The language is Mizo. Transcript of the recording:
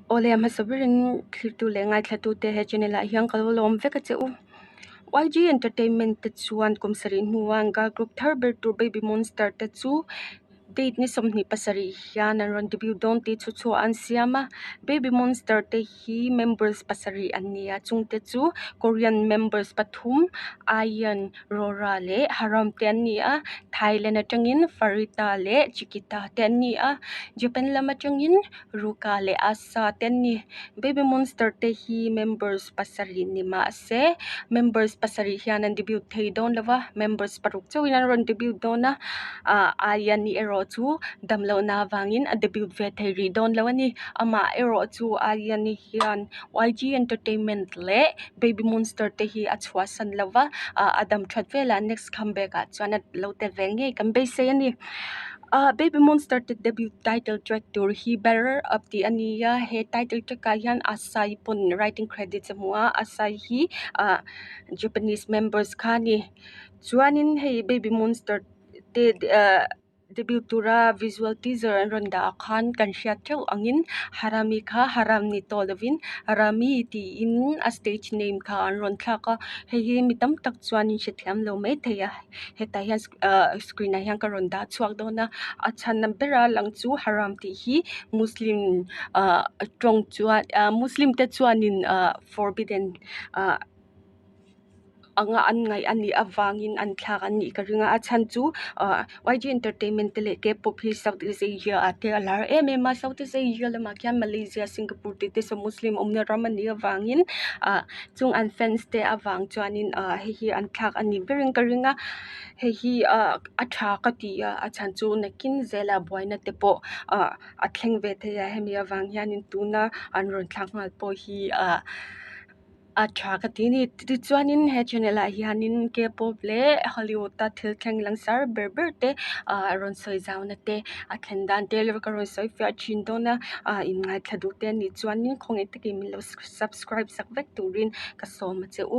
Awle a hmasa berin thlirtu leh ngaithlatute he channel ah hian ka lo lawm vek a che u. YG Entertainment te chuan kum sarih hnuah an girl group thar ber tur Baby Monster te chu date ni 27 hian an rawn debut dawn tih chu chhuah an siam a. Baby Monster te hi members pasarih an ni a, chungte chu Korean members pathum Ahyeon, Rora leh Haram te an ni a, Thailand atangin Farita leh Chiquita te an ni a, Japan lam atangin Ruka leh Asa te an ni. Baby Monster te hi members pasarih ni mah se members pasarih hian an debut thei dawn lo va, members paruk chauhin an rawn debut dawn a, ah Ayani erawh chu damlohna avangin a debut ve thei rih dawn lo a ni. Amah erawh chu Ayani hian YG Entertainment leh Baby Monster te hi a chhuahsan lo va, ah a dam that velah next comeback ah chuan a lo tel ve ngei kan beisei a ni. Ah Baby Monster te debut title track tur hi Better Up tih a ni a, he title track ah hian Asai pawn writing credits a hmu a, Asai hi ah Japanese members kha a ni. Chuanin hei Baby Monster te ah debut tura visual teaser an rawn dah ah khan kan hriat theuh angin Harami kha Haram ni tawh lovin Rami tiin a stage name kha an rawn thlak a, hei hi mi tam tak chuanin hrethiam lo maithei a. Hetah hian ahh screen ah hian ka rawn dah chhuak dawn a a chhan bera lang chu haram tih hi muslim ahh tawng chuan ahh muslim te chuanin ahh forbidden ahh anga an ngaih a nih avangin an thlak a nih ka ring a a chhan chu ahh YG entertainment te leh K-pop hi south east asia ah te a lar em em a south east asia lamah khian malaysia singapore tih te saw muslim awmna ram a nih avangin ahh chung an fans te avang chuanin ahh hei hi an thlak a nih berin ka ring a hei hi ahh a tha ka ti a a chhan chu nakin zela buaina te pawh ahh a thleng ve thei a hemi avang hianin tuna an rawn thlak nghal pawh hi ahh a tha ka ti a ni tichuanin he channel ah hianin K-pop leh Hollywood a thil thleng langsar ber ber te ahh rawn sawi zau na te a thlen dan te ka rawn sawi fiah thin dawn a ahh in ngaithla duh te anih chuanin khawngaih takin min lo subscribe sak vek turin ka sawm a che u.